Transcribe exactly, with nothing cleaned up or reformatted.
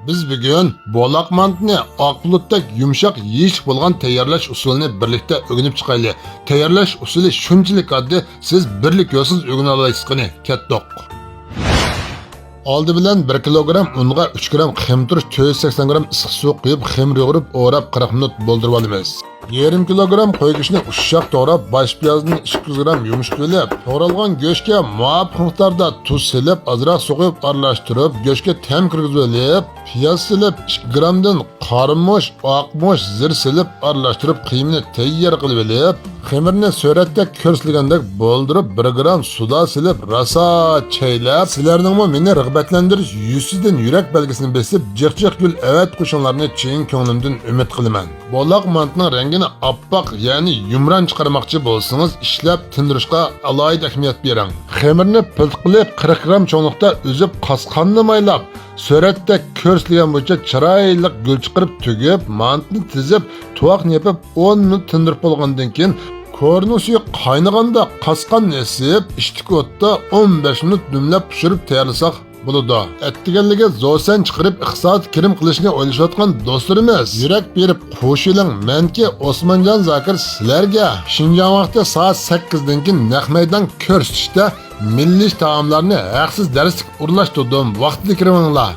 بىز بۈگۈن بولاق مانتىنى ئاق بۇلۇتتەك يۇمشاق، يېيىشلىك بولغان تەييارلاش ئۇسۇلىنى بىرلىكتە ئۆگىنىپ چىقايلى. تەييارلاش ئۇسۇلى شۇنچىلىك ئاددىي، سىز بىرلا كۆرسىڭىز ئۆگىنىۋالايسىز. قېنى، كەتتۇق. ئالدى بىلەن بىر كىلوگرام ئۇنغا ئۈچ گرام خېمىر، تۆت يۈز سەكسەن گرام ئىسسىق سۇ قۇيۇپ، خېمىر يۇغۇرۇپ، ئوراپ، قىرىق مىنۇت بولدۇرۇۋالىمىز. يېرىم كىلوگرام قوي گۆشىنى ئۇششاق توغراپ، باش پىيازدىن ئىككى يۈز گرام يۇمشىتىۋېلىپ، توغرالغان گۆشكە مۇۋاپىق مىقداردا تۇز سېلىپ، ئازراق سۇ قۇيۇپ ئارىلاشتۇرۇپ، گۆشكە تەم كىرگۈزۈۋېلىپ، پىياز سېلىپ، ئىككى گرامدىن قارىمۇچ، ئاقمۇچ، زىر سېلىپ ئارىلاشتۇرۇپ، قىيمىنى تەييار قىلىۋېلىپ، خېمىرنى سۈرەتتە كۆرسىتىلگەندەك بولدۇرۇپ، بىر گرام سۇدا سېلىپ، راسا چەيلەپ، سىلەرنىڭمۇ مېنى رىغبەتلەندۈرۈش يۈزىسىدىن يۈرەك بەلگىسىنى بېسىپ، جىق جىق گۈل ئەۋەتقۇشۇڭلارنى چىن كۆڭلۈمدىن ئۈمىد قىلىمەن. بولاق مانتىنىڭ رەڭگىنى ئاپئاق، يەنى يۇمران چىقارماقچى بولسىڭىز، ئىشلەپ تىندۇرۇشقا ئالاھىدە ئەھمىيەت بېرىڭ. خېمىرنى پىلتىقلاپ، قىرىق گرام چوڭلۇقتا ئۈزۈپ، قاسقاننى مايلاپ، سۈرەتتە كۆرسىتىلگەن بويىچە چىرايلىق گۈل چىقىرىپ تۈگۈپ، مانتىنى تىزىپ، تۇۋاقنى يېپىپ، ئون مىنۇت تىندۇرۇپ بولغاندىن كېيىن، كورىنىڭ سۈيى قاينىغاندا قاسقاننى ئېسىپ، ئىشتىك ئوتتا ئون بەش مىنۇت دۈملەپ پىشۇرۇپ تەييارلىساق بولىدۇ. ئەتىگەنلىكى زوسەن چىقىرىپ ئىقتىسادىي كىرىم قىلىشنى ئويلىشىۋاتقان دوستلىرىمىز، يۈرەك بېرىپ قوشۇلۇڭ، مەنكى ئوسمانجان زاكىر سىلەرگە شىنجاڭ ۋاقتى سائەت سەككىزدىن كېيىن نەق مەيدان كۆرسىتىشتە مىللىي تائاملارنى ھەقسىز دەرسلىك ئورۇنلاشتۇردۇم. ۋاقتىدا كىرىۋېلىڭلار.